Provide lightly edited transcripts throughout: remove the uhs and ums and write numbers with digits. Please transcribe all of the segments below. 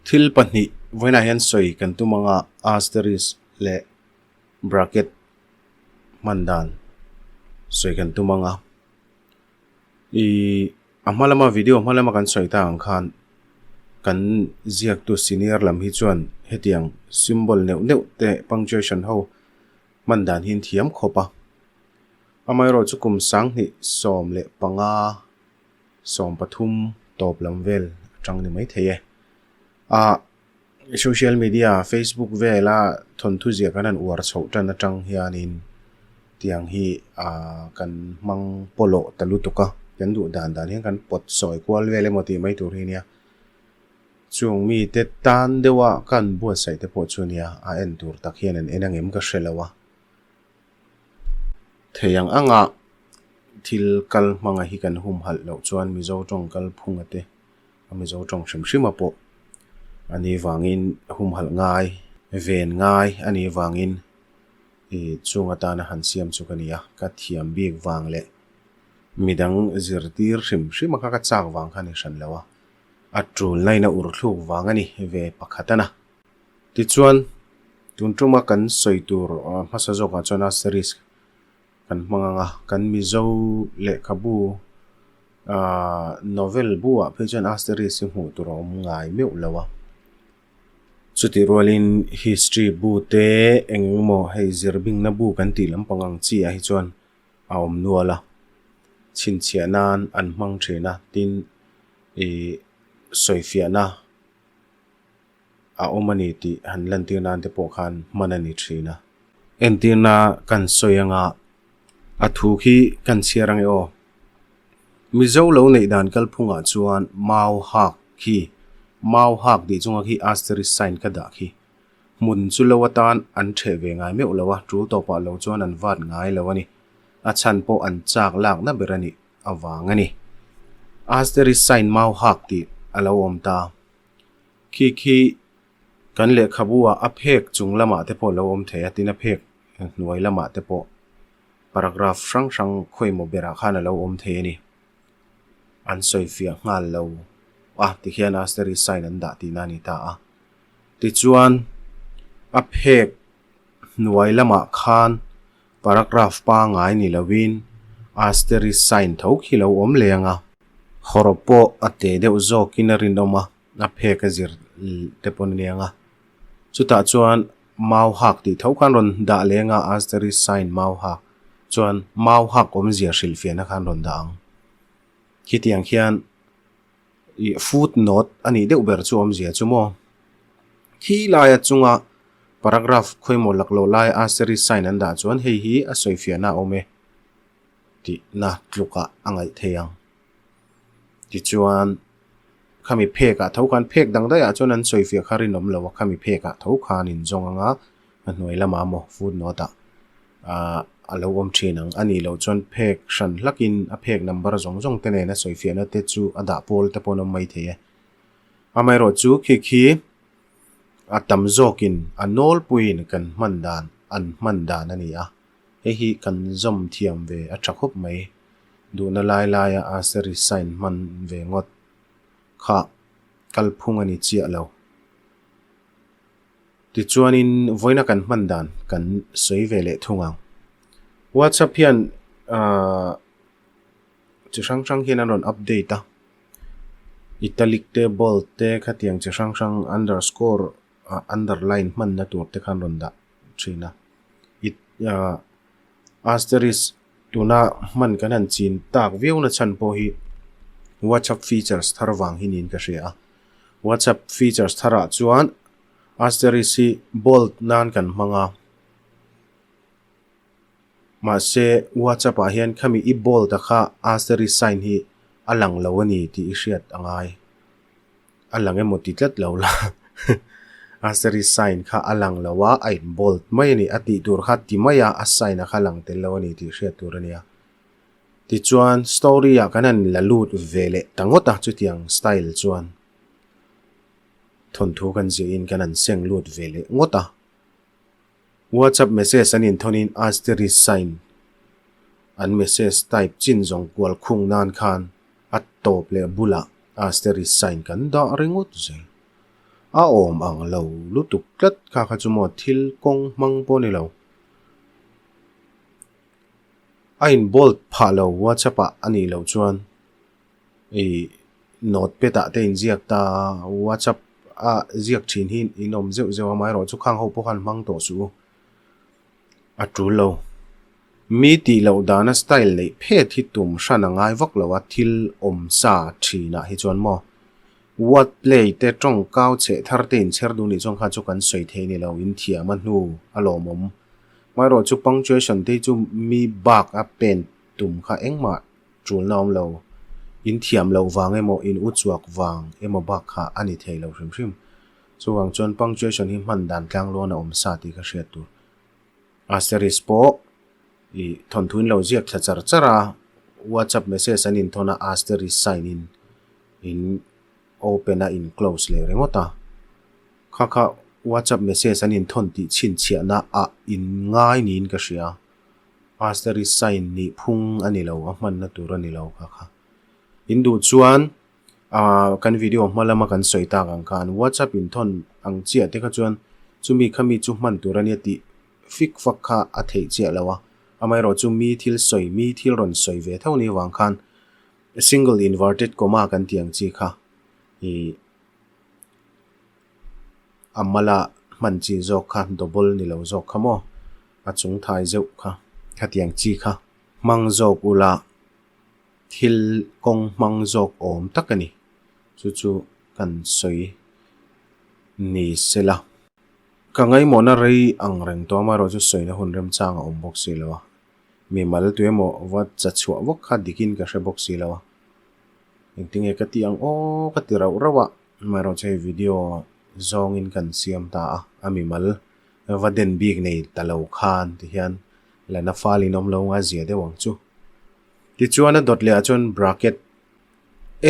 Thil pahnih vawiinah hian sawi kan tum anga asterisk leh bracket hman dan sawi kan tum anga ih a hma lama video hma lama kan sawi ta ang khan kan ziaktu senior lam hi chuan hetiang symbol neuh neuh te punctuation ho hman dan hi an thiam khawp a amaherawhchu chu kum sanghnih 15 13 tawp lam vel atang ni maithei e ah social media facebook vela thawnthu ziah kan han uar chhoh tan atang hianin tiang hi ah kan hmang pawlawh ta lutuk a kan duh dan dan hian kan pawt sawi kual vel emaw tih mai tur hi nia chung mite tan deuha kan buatsaih te pawh chu nia a en tur tak hian an en angem ka hre lo a. Thei ang anga thil kal hmanga hi kan humhalh loh chuan Mizo tawng kal phunga te a Mizo tawng hrim hrima pawh a nih vangin humhalh ngai ven ngai a nih vangin ih chung atana han siam chu ka ni a, ka thiam bik vang leh midang zirtir hrim hrima kha ka chak vang kha a ni hran lo a, a tul nain a urthluk vang a ni ve pakhat a na. Tichuan, tun tuma kan sawi tur hmasa zawkah chuan asterisk kan hmang ang a, kan Mizo lehkhabu ahh novel buah phei chuan asterisk hi hmuh tur a awm ngai meuh lo a. Chutih rualin history bu te eng emaw hei zirbingna bu kan tih lampang ang chi ah hi chuan a awm nual a, chhinchhiah nan an hmang thin a, tin ih sawifiahna. a awm a ni tih han lantir nan te pawh khan hman a ni thin a. Entirna kan sawi anga a thu khi kan chhiar ange aw. Mizo lo neih dan kalphungah chuan mau hak khi mau hak tih chunga khi asterisk sign ka dah khi hmun chu lo atan an theh ve ngai meuh lo a, tul tawpah lo chuan an vat ngai lo a ni. A chhan pawh an chak lakna ber a nih avang a ni. Asterisk sign mau hak tih a lo awm ta. Khi khi kan lehkhabu ah a phek chung lamah te pawh a lo awm thei a, tin a phek hnuai lamah te pawh paragraph hrang hrang khawimaw berah khan a lo awm thei a ni. An sawi fiah nghal lo a tikhian asterisk sign an dah tihna a ni ta a. Tichuan a phek hnuai lamah khan paragraph pangngai ni lovin asterisk sign tho khi lo awm leh ang a. Hawrawp pawh a teh deuh zawkin a rinawm a, a phek a zir te pawn a ni ang a. Chutah chuan mau hak tih tho khan rawn dah leh ang a, asterisk sign mau hak chuan mau hak awmzia hrilhfiahna khan rawn dah ang. Khitiang khian ih foot note a nih deuh ber chu awmzia chu maw? Khi laia chunga paragraph khawimaw laklawh laia asterisk sign an dah chuan hei hi a sawifiahna a awm e. Tihna tlukah a ngaih thei ang. Tichuan, khami phekah tho khan phek dang daihah chuan an sawifiah kha rinawm lo a, khami phekah tho khan in zawng ang a, a hnuai lamah maw foot note ah ah a lo awm thin ang. A nih loh chuan phek hran hlakin a phek number zawng zawng te nen a sawifiahna te chu a dah pawl te pawh an awm mai thei e. Amaherawh chu khi khi a tam zawkin a nawlpuiin kan hman dan an hman dan a ni a. Hei hi kan zawm thiam ve a tha khawp mai. Duhna lai laia asterisk sign hman ve ngawt kha kalphung a ni chiah lo. Tichuanin vawiina kan hman dan kan sawi ve leh thung ang. WhatsApp hian ahh chi hrang hrang hian an rawn update a. Italic te, bold te khatiang chi hrang hrang underscore ah underline hmanna tur te khan rawn dah thin a. It ah asterisk tuna hman kan han chin tak viau na chhan pawh hi WhatsApp features thar vang hi niin ka hria a. WhatsApp features tharah chuan asterisk hi bold nan kan hmang a. Mahse WhatsApp ah hian khami i bold a kha asterisk sign hi a lang lo a ni tih i hriat a ngai. A lang emaw ti tlat lo la asterisk sign kha a lang lo a, a in bold mai a ni. A tih tur kha ti mai a, a sign a kha lang tel lo a ni tih hriat tur a nia. Tichuan story ah kan han la lut ve leh ta ngawt a chutiang style chuan thawnthu kan ziahin kan han seng lut ve leh ngawt a. WhatsApp message an inthawnin asterisk sign an message type chin zawng kual khung nan khan a tawp leh bulah asterisk sign kan dah ringawt zel. A awm ang lo lutuk tlat kha kha chu maw thil kawng hmang pawh ni lo. A in bold phah lo WhatsApp ah a nih loh chuan ih notepad ah te inziak ta a, WhatsApp a ziak thin hi in awm zeuh zeuh a, amaherawh chu khang ho pawh khan hmang tawh suh u. A tul lo. Mi tih loh dana style neih phet hi tum hran a ngai vak lo a, thil awm sa thinah hi chuan maw word play te tawng kau chheh thar te inchher duh nih chuan kha chu kan sawi thei ni lo, in thiam a hnu a lawmawm. Amaherawh chu punctuation te hi chu mi bak a pen tum kha engmah tulna awm lo, in thiam loh vang emaw in u chuak vang emaw bak kha a ni thei lo hrim hrim. Chuvang chuan punctuation hi hman dan tlangluan a awm sa tih ka hriat tur. Asterisk pawh ih thawnthu in lo ziak thla char char a, WhatsApp message an inthawn a asterisk sign in in open a in close leh ringawt a. Kha kha WhatsApp message an inthawn tih chhinchhiahna ah in ngai niin ka hria. Asterisk sign nih phung a ni lo, a hmanna tur a ni lo kha kha. In duh chuan Ahh kan video hma lama kan sawi tak ang khan WhatsApp inthawn ang chiah te kha chuan chumi khami chu hman tur ania tih fik fak kha a theih chiah lo a, amaherawh chu mi thil sawi mi thil rawn sawi ve tho ni vang khan single inverted comma kan tih ang chi kha ih a mala hman chi zawk kha double ni lo zawk kha maw a chung thai zeuh kha khatiang chi kha hmang zawk ula. Thil kawng hmang zawk awm tak a ni. Chu chu kan sawi ni se la. Ka ngaimawhna rei ang reng tawh amaherawh chu sawina hun remchang a awm bawk si lo a. Mimal tu emaw va cha chhuah vak kha dikin ka hre bawk si lo a. Engtinge ka tih ang aw ka ti rauh rauh a, amaherawh chu hei video zawngin kan siam ta a, a mimal va den bik nei ta lo khan tihian la na fal in awm lo nga zia deuh ang chu. Tichuan a dawt leh ah chuan bracket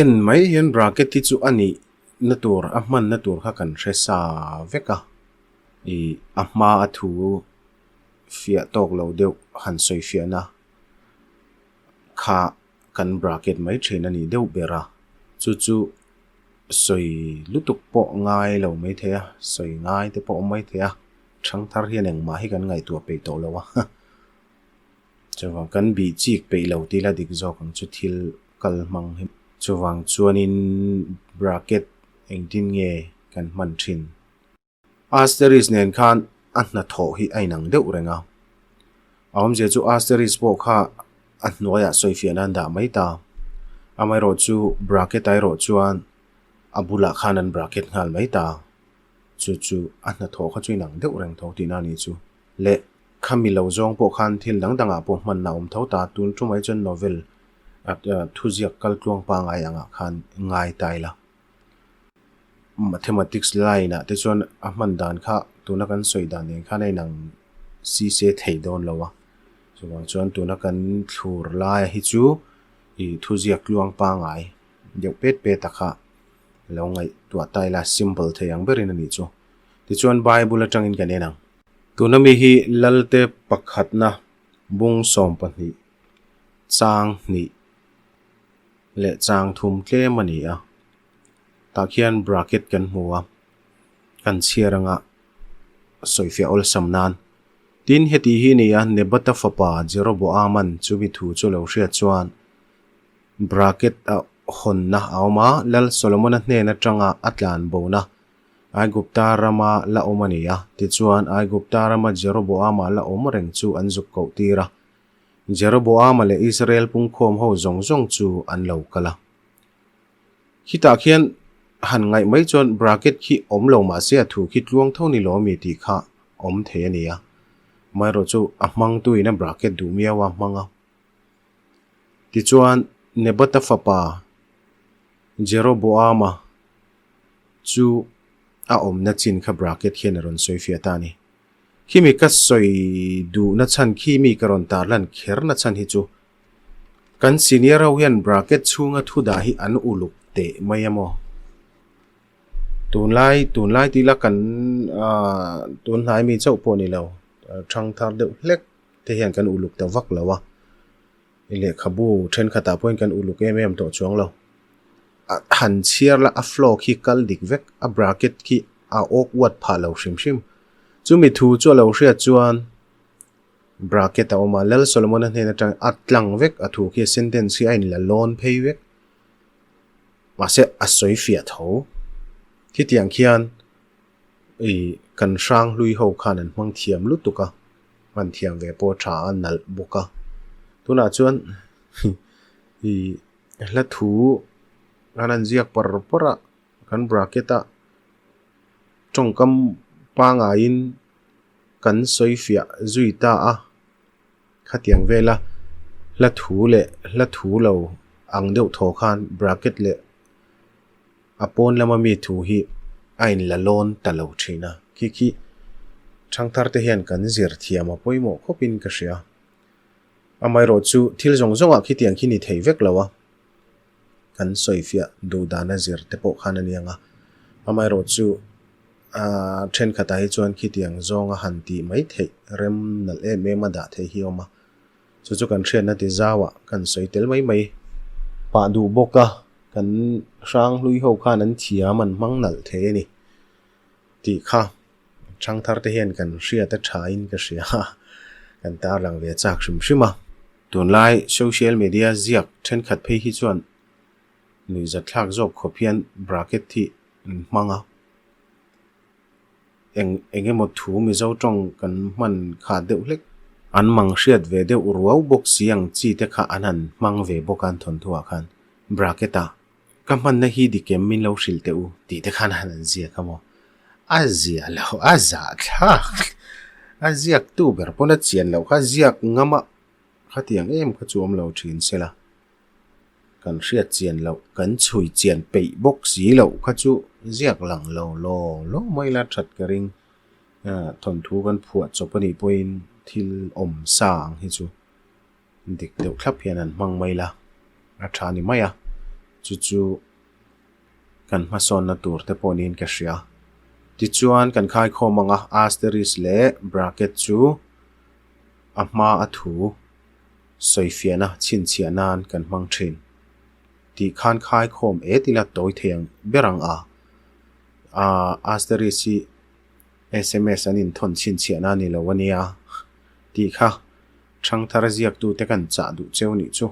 en mai hian bracket hi chu a nih na tur a hman na tur kha kan hre sa vek a ih a hma a thu fiah tawk lo deuh han sawi fiah na kha kan bracket mai thin a nih deuh ber a chu chu sawi lutuk pawh ngai lo mai thei a sawi ngai te pawh awm mai thei a thangthar hian engmah hi kan ngaihtuah peih tawh lo a. Chuvang kan bih chik peih lo tih la dik zawk ang chu thil kal hmang hi. Chuvang chuanin bracket engtin nge kan hman thin? Asterisk nen khan a hnathawh hi a inang deuh reng a. A awmzia chu asterisk pawh kha a hnuaiah sawifiah nan dah mai ta. Amaherawh chu bracket ah erawh chuan a bulah khan an bracket nghal mai ta. Chu chu a hnathawh kha chu inang deuh reng tho tihna a nih chu. Leh khami lo zawng pawh khan thil dang dangah pawh hman a awm tho ta, tun thu mai chuan novel thuziak kal tluang pangai angah khan ngai ta ila. Mathematics line ah te chuan a hman dan kha tuna kan sawi dan nen khan a inang si se thei dawn lo a, chuvang chuan tuna kan thlur laia hi chu ih thuziak tluang pangai deuh pet pet a kha lo ngaihtuah ta ila simple thei ang berin a nih chu. Tichuan Bible atangin kan en ang. Tuna mi hi Lalte pakhatna bung 12 chang hnih leh chang thum tlem a ni a. Tah khian bracket kan hmu a, kan chhiar anga sawifiah awlsam nan. Tin, heti hi ni a, Nebata fapa Jeroboaman chumi thu chu lo hriat chuan bracket a hawnna a awm a, Lal Solomona hnen atanga a tlan bona Aigupta rama la awm a ni a, tichuan Aigupta rama Jeroboama la awm reng chu an zuk koh tir a. Jeroboama leh Israel pungkhawm ho zawng zawng chu an lo kal a. Khitah khian han ngaih mai chuan bracket khi awm lo mah se a thu khi tluang tho ni lo ami tih kha awm thei a ni a. Amaherawh chu a hmangtuin a bracket duh miau a hmang a. Tichuan Nebata fapa Jeroboama Chu a awmna chin kha bracket hian a rawn sawi fiah ta a ni. Khimi ka sawi duhna chhan khi mi ka rawn tarlan kherna chhan hi chu kan senior ho hian bracket chhunga thu dah hi an uluk teh mai a maw? Tunlai tunlai tih la kan aah tunhnai mi chauh pawh ni lo thang thar deuh hlek te hian kan uluk ta vak lo a. Lehkhabu thenkhatah pawhin kan uluk em em tawh chuang lo. A han chhiar la, a flow khi kal dik vek, a bracket khi a awkward phah lo hrim hrim. Chumi thu chu a lo hriat chuan bracket a awm a, Lal Solomon-a hnen atang a tlang vek a thu khi a sentence hi a inla lawn phei vek. Mahse a sawi fiah tho. Khitiang khian i kan hrang hlui ho khan an hmang thiam lutuk a, hman thiam ve pawh a tha a nalh bawk a. Tunah chuan i hla thu an han ziak par par a, kan bracket a tawngkam pangaiin kan sawi fiah zui ta a. Khatiang vela hla thu leh hla thu lo ang deuh thaw khan bracket leh a pawn lama mi thu hi a inla lawn ta lo thin a. Khi khi thangthar te hian kan zir thiam a pawimawh khawpin ka hria. Amaherawh chu thil zawng zawngah khitiang khi ni thei vek lo a, kan sawifiah duh dana zir te pawh khan a ni ang a. Amaherawh chu aaa thenkhatah hi chuan khitiang zawnga han tih mai theih rem nalh em em a dah theih hi a awm a. Chu chu kan hriatna ti zauah kan sawi tel mai mai pah duh bawk a, kan hrang hlui ho khan an thiam an hmang nalh thei a ni tih kha thangthar te hian kan hriat a thain ka hria a, kan tarlang ve chak hrim hrim a. Tunlai social media ziak thenkhat phei hi chuan nuihzatthlak zawk khawp hian bracket hi an hmang a. Eng eng emaw thu Mizo tawng kan hman kha deuh hlek. An mang hriat ve deuh ruau bawk si ang chi te kha an han hmang ve bawk a an thawnthuah khan bracket ah ka hmanna hi dikem min lo hrilh teh u tih te khan han an ziak a maw? A zia lo, a zahthlak, a ziak tu ber pawn a chian loh kha ziak ngam a khatiang em kha chu awm lo thin se la. Kan hriat chian loh, kan chhui chian peih bawk si loh kha chu ziak lang lo law law mai la that ka ring. Thawnthu kan phuah chawp a nih pawhin thil awm sa ang hi chu dik deuh thlap hian an hmang mai la, a tha ni mai a. Chu chu kan hmasawnna tur te pawh niin ka hria. Tichuan kan khaikhawm ang a, asterisk leh bracket chu a hma a thu. Sawifiahna chhinchhiah nan kan hmang thin. Tih khan khaikhawm et ila tawi thei ang ber ang a. Aaa asterisk hi sms an inthawn chhinchhiahna a ni lo a nia tih kha thangthar ziaktute kan chah duh cheu nih chu.